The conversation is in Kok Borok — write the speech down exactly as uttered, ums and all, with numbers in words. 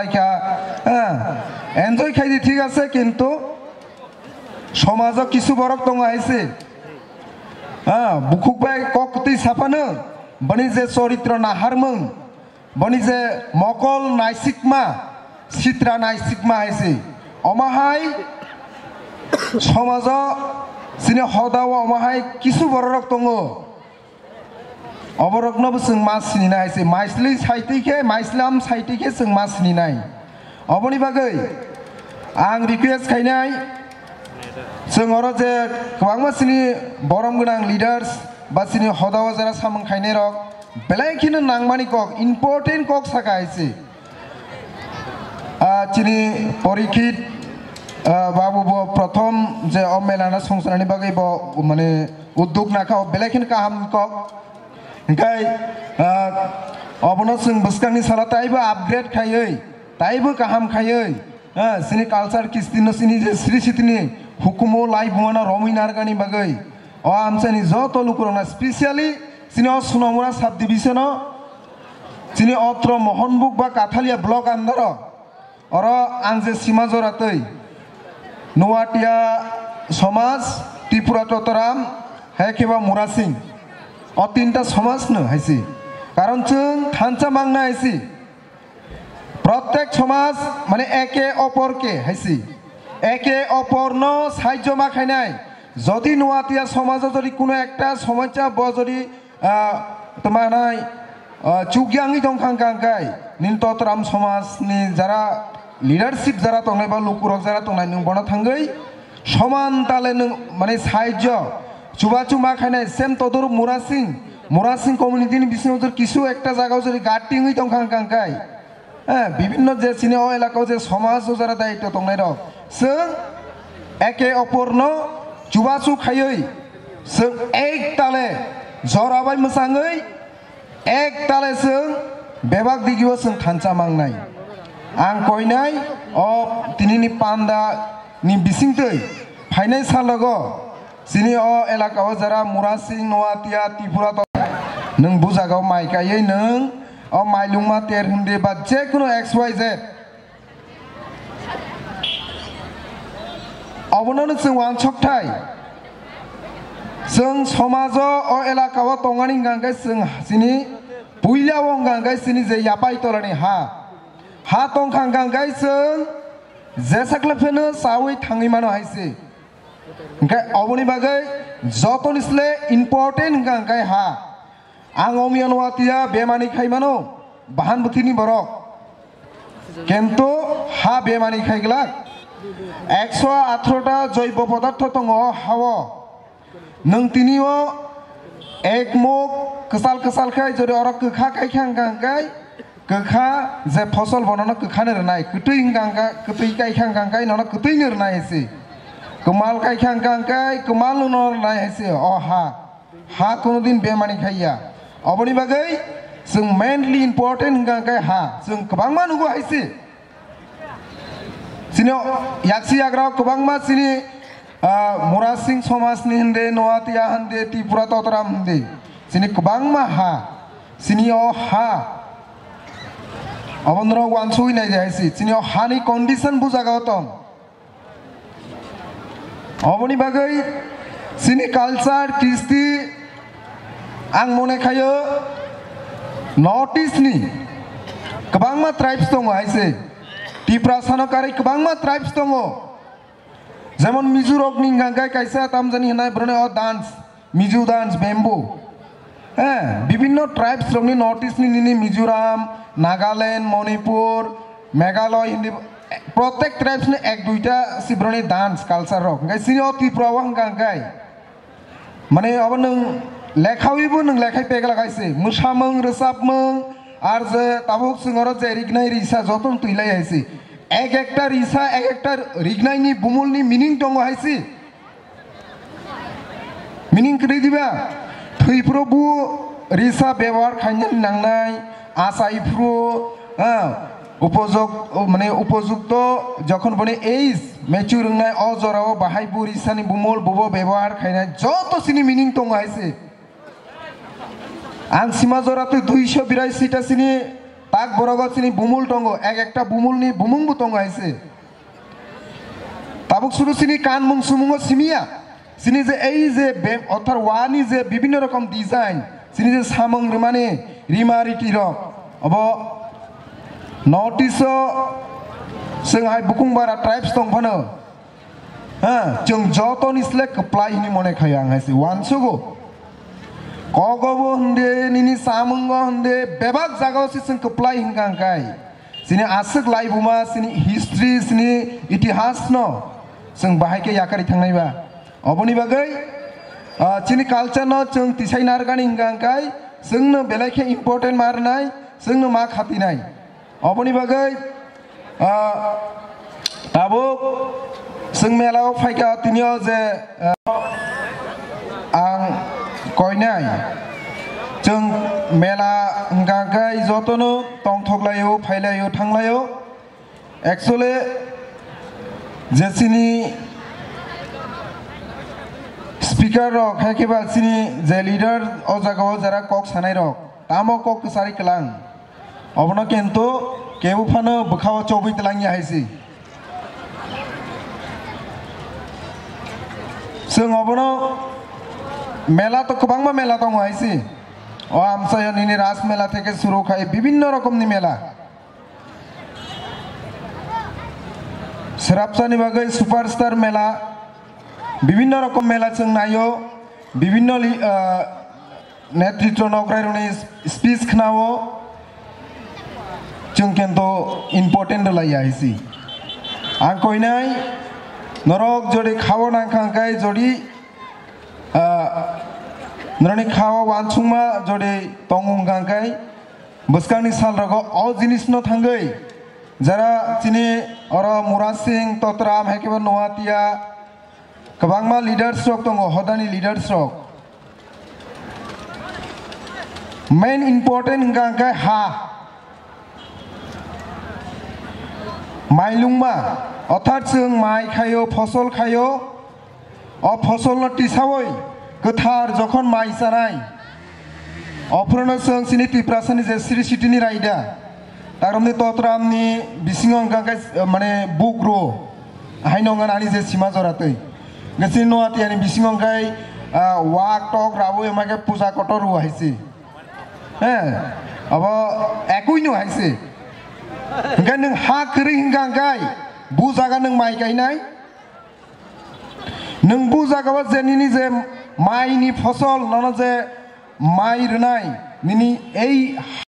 Kha, ah, enjoy khai di, thik ase, kintu somajo kisu borok tongo hai se. Ah, bukhuk bai kok twi saphano, boni je choritro naharmung, boni je mokol naisikma, sitra naisikma hai se. Omo hai somajo chini hoda o omo hai kisu borok rok tongo. Oborokno bo chwng ma sininai se, maisli saitwi khe, maislam saitwi khe chwng ma sininai. Oboni bagwi ang request khainai, chwng oro je kwbangma chini borom gwnang leaders ba chini hoda o jara samung khainai rok belai kheno nangmani kok, important kok saka hai se. Ah, chini Porikhit, ah, babu bo prothom je o mela no songcharnani bagwi bo, mane, uddog nakha, o belai kheno kaham kok. Hinkhe, ah, obono chwng bwskangni salo taibo upgrade khaiwi, taibo kaham khaiwi, ah, chini culture kistino chini je sri sitini hukumu lai bumano romwi narwknani bagwi o amchaini joto lukurokno, specially chini o Sonamura sub division o, chini otro Mohonbuk ba Kathalia block under o, oro ang je sima jora twi Noatia somaj, Tripura Totoram, hai khe ba Murasing, o tinta somaj no hai se. Karon chwng thansa mangna hai se. Prottek somaj mane eke opor ke hai se. Eke opor no sahajyo ma khainai. Jodi Noatia somajo jodi kuno ekta somosya bo jodi, ah, tma nai, ah, chukya wngwi tong kha hwnka hwnkhe, nini Totoram somaj ni jara leadership jara tongnai ba lukurok jara tongnai, nwng bono thangwi soman tale nwng, mane, sahajyo chubachu ma khainai, same todoruk Murasing, Murasing community ni bisingo jodi kisu ekta jaga o jodi gati wngwi tong kha hwnka hwnkhe, eh, bibinno je chini o elaka o je somaj o jara daityo tongnai rok, chwng eke opor no chubachu khaiwi, chwng ek tale jora bai mwchangwi, ek tale chwng bebak digio chwng thansa mangnai. Ang koinai o tinini panda ni bisingtwi phainai salogo chini o elaka o jara Murasing, Noatia, Tripura to nwng bujagao mai kaiwi nwng o mailungma ter hwnde ba jekunu X Y Z. Obono no chwng wansok thai. Chwng somajo o elaka o tongani hwnka hwnkhe chwng chini puila o hwnka hwnkhe chini je yapai torani ha. Ha tong kha hwnka hwnkhe chwng jesakle pheno chawi thangwi mano hai se. Hwnkhe oboni bagwi jotoni sle important hwnka hwnkhe ha. Ang omiyano watia bemani khaimano, bahan bwthwini borok. Kintu ha bemani khaiglak. Ekso atharo ta joibo podartho tongo o hao. Nwng tini o ek muk kwchal kwchal khai jodi oro kwkha kai kha hwnka hwnkhe kwkha je phosol bono no kwkha ni rwnai, kwtwi hwnka hwnkhe, kwtwi kai kha hwnka hwnkhe nono kwtwi ni rwnai se. Kwmal kai kha hwnka hwnkhe kwmal no rwnai se o ha. Ha kunudin bemani khaiya. Oboni bagwi chwng mainly important hwnka hwnkhe ha. Chwng kwbangma nugo hai se. Chini yaksi yagra kwbangma chini, ah, Murasing somaj ni hwnde, Noatia hwnde, Tripura Totoram hwnde. Chini kwbangma ha. Chini o ha. Obonrok wansugwi nai de hai se. Chini o hani condition bujaga o tong. Oboni bagwi chini culture, kristi, ang mone khayo North East ni kwbangma tribes tongo hai se. Tiprasano karwi kwbangma tribes tongo. Jemon Mizo rokni hwnka hwnkhe kaisa tamjani hwnai boroni o dance. Mizo dance, bamboo. Eh, bibinno tribes rokni North East ni nini Mizoram, Nagaland, Manipur, Meghalaya, hindi, protek tribes ni ek duita si boroni dance culture rok. Hingke sini o Tripura o hingka hingke. Mane abo nwng lekhawi bo nwng lekhai pegla kaise. Mwsamung, rwchapmung, ar je tabuk chwng oro je rignai risa jotono twilai haise. Ek ekta risa, ek ekta rignai ni bumul ni meaning tongo haise. Meaning kwrwi diba? Thwi phuru bu risa bebohar khaina nangnai, achai phuru, ah, upojok-, mane upojukto jokhon boni age mature wngnai, o jorao bahai bu risani bumul bubo bebohar khainai, joto sini meaning tongo hai se. Ang sima jora twi duiso birai sita sini Borogo chini bumul tongo, ek ekta bumulni bumungbo tongo hai se. Tabuk suru chini kanmung sumungo simiya. Chini je ei je be-, othar wani je bibhinno rokom design, chini je samung rwmani rima riti rok, obo North East o chwng hai bukung bara tribes tong phano, ha, chwng jotoni sle kwplai hini mone khayo ang hai se wansugo. Kogobo hwnde, nini samungo hwnde, bebak jagao se chwng kwplai hwnkha hwnkhe. Chini aswk laibuma, chini history, chini itihas no chwng bahai khe yakarwi thangnai ba. Oboni bagwi, ah, chini culture no chwng tisai narwkani hwnkha hwnkhe chwngno belai khe important ma rwnai, chwngno ma khatinai. Oboni bagwi, ah, tabuk chwng mela o phaikha tini o je, ah, ang koinai. Chwng mela hwnkha hwnkhe jotono tongthok laio, phai laio, thang laio. Actually, je chini speaker rok, hai khe ba chini je leader o jaga o jara kok sanai rok, tamo kok kwchari kwlang. Obono kintu kebo phano bwkhao chobwi twlangya hai se. Chwng obono mela to kwbangma mela tongo hai se. O amchaio nini ras mela theke suru khai bibhinno rokomni mela. Srapsani bagwi superstar mela, bibhinno rokom mela chwng naio, bibhinno li-, ah, netritro nokrai rokni speech khnao, chwng kintu important rwlaiya hai se. Ang koinai norok jodi khao nangkha hwnkhe jodi, ah, norokni khao wansukma jodi tongo hwnkha hwnkhe, bwskangni salrogo o jinisno thangwi jara chini oro Murasing, Totram, hai khe bo Noatia, kwbangma leaders rok tongo, hodani leaders rok. Main important hwnkha hwnkhe ha. Mailungma, orthat chwng mai khaio, phosol khaio, o phosolno tisawi kwthar jokhon mai chanai, ophorono chwng chini Tiprasani je Sri Sitini raida, taromni Totramni bisingo hwnkha khe, mane, bukro, haino wngkha ani je sima jora twi. Hwnkhe chini Noatiani bisingo hwnkhe, ah, wak tok rawi wngma khe puja kotor rwo hai se. He, abo ekui no hai se. Hwnkhe nwng ha kwrwi hwnkha hwnkhe bu jaga nwng mai kainai. Nwng bu jaga o je nini je maini phosol, nono je mai rwnai, nini ei